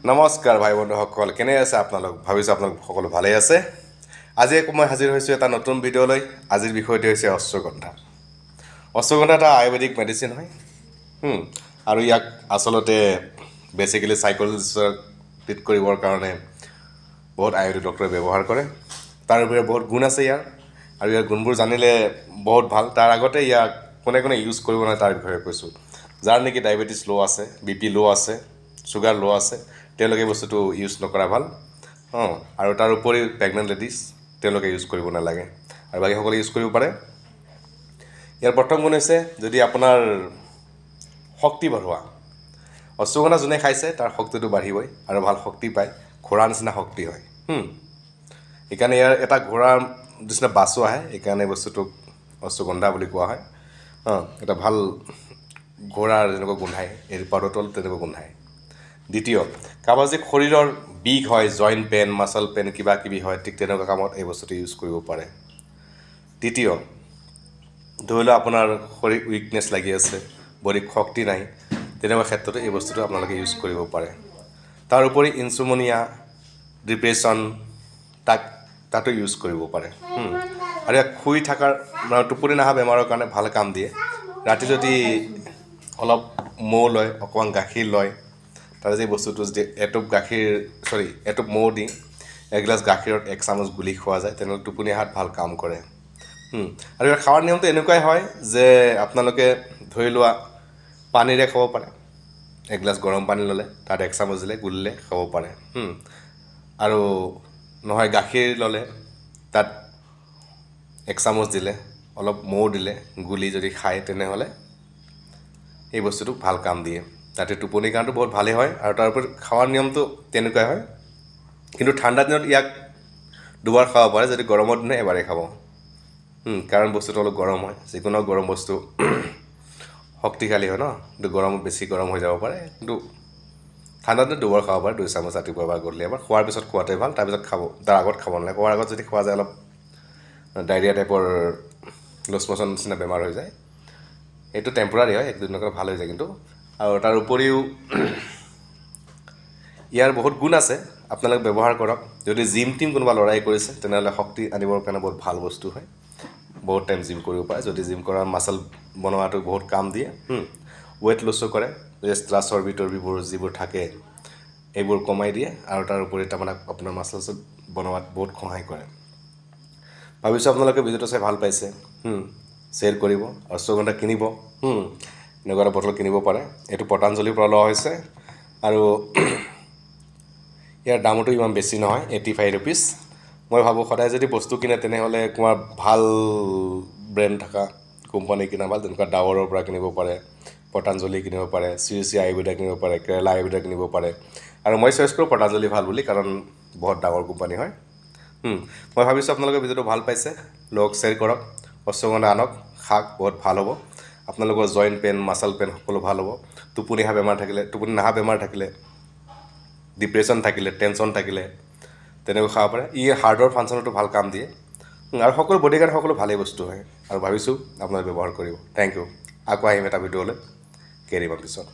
নমস্কাৰ ভাই বন্ধুসকল, কেনে আছে আপোনালোক? ভাবিছোঁ আপোনালোক সকলো ভালেই আছে। আজি আকৌ মই হাজিৰ হৈছোঁ এটা নতুন ভিডিঅ'লৈ। আজিৰ বিষয়টো হৈছে অশ্বগন্ধা। অশ্বগন্ধা এটা আয়ুৰ্বেদিক মেডিচিন হয় আৰু ইয়াক আচলতে বেচিকেলি চাইক'লজিষ্টক ট্ৰিট কৰিবৰ কাৰণে বহুত আয়ুৰ্বেদিক ডক্টৰে ব্যৱহাৰ কৰে। তাৰ উপৰিও বহুত গুণ আছে ইয়াৰ আৰু ইয়াৰ গুণবোৰ জানিলে বহুত ভাল। তাৰ আগতে ইয়াক কোনে কোনে ইউজ কৰিব নোৱাৰে, তাৰ বিষয়ে কৈছোঁ। যাৰ নেকি ডায়েবেটিছ ল' আছে, বিপি ল' আছে, চুগাৰ ল' আছে, তেওঁলোকে এই বস্তুটো ইউজ নকৰা ভাল। আৰু তাৰ উপৰি প্ৰেগনেণ্ট লেডিজ, তেওঁলোকে ইউজ কৰিব নালাগে আৰু বাকীসকলে ইউজ কৰিব পাৰে। ইয়াৰ প্ৰথম গুণ হৈছে যদি আপোনাৰ শক্তি বঢ়োৱা। অশ্বগন্ধা যোনে খাইছে, তাৰ শক্তিটো বাঢ়িবই আৰু ভাল শক্তি পায়, ঘোঁৰাৰ নিচিনা শক্তি হয়। সেইকাৰণে ইয়াৰ এটা ঘোঁৰাৰ নিচিনা বাছো আহে, সেইকাৰণে বস্তুটোক অশ্বগন্ধা বুলি কোৱা হয়। এটা ভাল ঘোঁৰাৰ যেনেকুৱা গোন্ধায়, এই পাউডাৰটো অলপ তেনেকুৱা গোন্ধায়। দ্বিতীয়, কাৰোবাৰ যদি শৰীৰৰ বিষ হয়, জইণ্ট পেইন, মাচল পেইন, কিবা কিবি হয়, ঠিক তেনেকুৱা কামত এই বস্তুটো ইউজ কৰিব পাৰে। তৃতীয়, ধৰি লওক আপোনাৰ শৰীৰ উইকনেছ লাগি আছে, বডিত শক্তি নাই, তেনেকুৱা ক্ষেত্ৰতো এই বস্তুটো আপোনালোকে ইউজ কৰিব পাৰে। তাৰ উপৰি ইনচমনিয়া, ডিপ্ৰেশ্যন, তাতো ইউজ কৰিব পাৰে। আৰু ইয়াক শুই থকাৰ মানে টোপনি নহা বেমাৰৰ কাৰণে ভাল কাম দিয়ে। ৰাতি যদি অলপ মৌ লয়, অকণমান গাখীৰ লয়, তাতে যে বস্তুটো যদি এটোপ গাখীৰ, চৰি, এটোপ মৌ দি এগিলাচ গাখীৰত এক চামুচ গুলি খোৱা যায়, তেনেহ'লে টোপনি অহাত ভাল কাম কৰে। আৰু ইয়াৰ খোৱাৰ নিয়মটো এনেকুৱাই হয় যে আপোনালোকে ধৰি লোৱা পানীৰে খাব পাৰে। এগিলাচ গৰম পানী ল'লে, তাত এক চামুচ দিলে, গুলিলে খাব পাৰে। আৰু নহয় গাখীৰ ল'লে, তাত এক চামুচ দিলে, অলপ মৌ দিলে, গুলি যদি খায়, তেনেহ'লে এই বস্তুটো ভাল কাম দিয়ে। তাতে টোপনিৰ কাৰণেতো বহুত ভালেই হয়। আৰু তাৰ উপৰি খোৱাৰ নিয়মটো তেনেকুৱাই হয়, কিন্তু ঠাণ্ডা দিনত ইয়াক দুবাৰ খাব পাৰে, যদি গৰমৰ দিনত এবাৰেই খাব। কাৰণ বস্তুটো অলপ গৰম হয়। যিকোনো গৰম বস্তু শক্তিশালী হয় ন, কিন্তু গৰম বেছি গৰম হৈ যাব পাৰে। কিন্তু ঠাণ্ডা দিনত দুবাৰ খাব পাৰে, 2 চামুচ ৰাতিপুৱা এবাৰ, গধূলি এবাৰ। খোৱাৰ পিছত খোৱাটোৱে ভাল, তাৰপিছত খাব, তাৰ আগত খাব নালাগে। খোৱাৰ আগত যদি খোৱা যায়, অলপ ডায়েৰিয়া টাইপৰ, লুজ ম'চন নিচিনা বেমাৰ হৈ যায়। এইটো টেম্পৰাৰী হয়, এক দুদিনৰ কাৰণে ভাল হৈ যায় কিন্তু। আৰু তাৰ উপৰিও ইয়াৰ বহুত গুণ আছে, আপোনালোকে ব্যৱহাৰ কৰক। যদি জিম টিম কোনোবা ল'ৰাই কৰিছে, তেনেহ'লে শক্তি আনিবৰ কাৰণে বহুত ভাল বস্তু হয়। বহুত টাইম জিম কৰিব পাৰে। যদি জিম কৰা, মাচল বনোৱাটো বহুত কাম দিয়ে। ৱেইট লছো কৰে, এক্সট্ৰা চৰ্বি তৰ্বিবোৰ যিবোৰ থাকে, এইবোৰ কমাই দিয়ে আৰু তাৰ উপৰি তাৰমানে আপোনাৰ মাচলছত বনোৱাত বহুত সহায় কৰে। ভাবিছোঁ আপোনালোকে ভিডিঅ'টো চাই ভাল পাইছে। শ্বেয়াৰ কৰিব, অশ্বগন্ধা কিনিব। এনেকুৱা এটা বটল কিনিব পাৰে। এইটো পতঞ্জলিৰ পৰা লোৱা হৈছে আৰু ইয়াৰ দামতো ইমান বেছি নহয়, 85 ৰুপিজ। মই ভাবোঁ, সদায় যদি বস্তু কিনে, তেনেহ'লে তোমাৰ ভাল ব্ৰেণ্ড থকা কোম্পানী কিনা ভাল। তেনেকুৱা ডাৱৰৰ পৰা কিনিব পাৰে, পতঞ্জলি কিনিব পাৰে, শ্ৰী শ্ৰী আয়ুৰ্বেদা কিনিব পাৰে, কেৰেলা আয়ুৰ্বেদা কিনিব পাৰে। আৰু মই চইচ কৰোঁ পতঞ্জলি ভাল বুলি, কাৰণ বহুত ডাঙৰ কোম্পানী হয়। মই ভাবিছোঁ আপোনালোকে ভিডিঅ'টো ভাল পাইছে। লওক, শ্বেয়াৰ কৰক, অশ্বগন্ধা আনক, খাওক, বহুত ভাল হ'ব। আপোনালোকৰ জইণ্ট পেইন, মাচল পেইন সকলো ভাল হ'ব। টোপনি অহা বেমাৰ থাকিলে, টোপনি নহা বেমাৰ থাকিলে, ডিপ্ৰেশ্যন থাকিলে, টেনশ্যন থাকিলে, তেনেকৈ খাব পাৰে। ই হাৰ্টৰ ফাংচনতো ভাল কাম দিয়ে আৰু সকলো বডিৰ কাৰণে সকলো ভালেই বস্তু হয় আৰু ভাবিছোঁ আপোনালোকে ব্যৱহাৰ কৰিব। Thank U. আকৌ আহিম এটা ভিডিঅ'লৈ কেইদিনমান পিছত।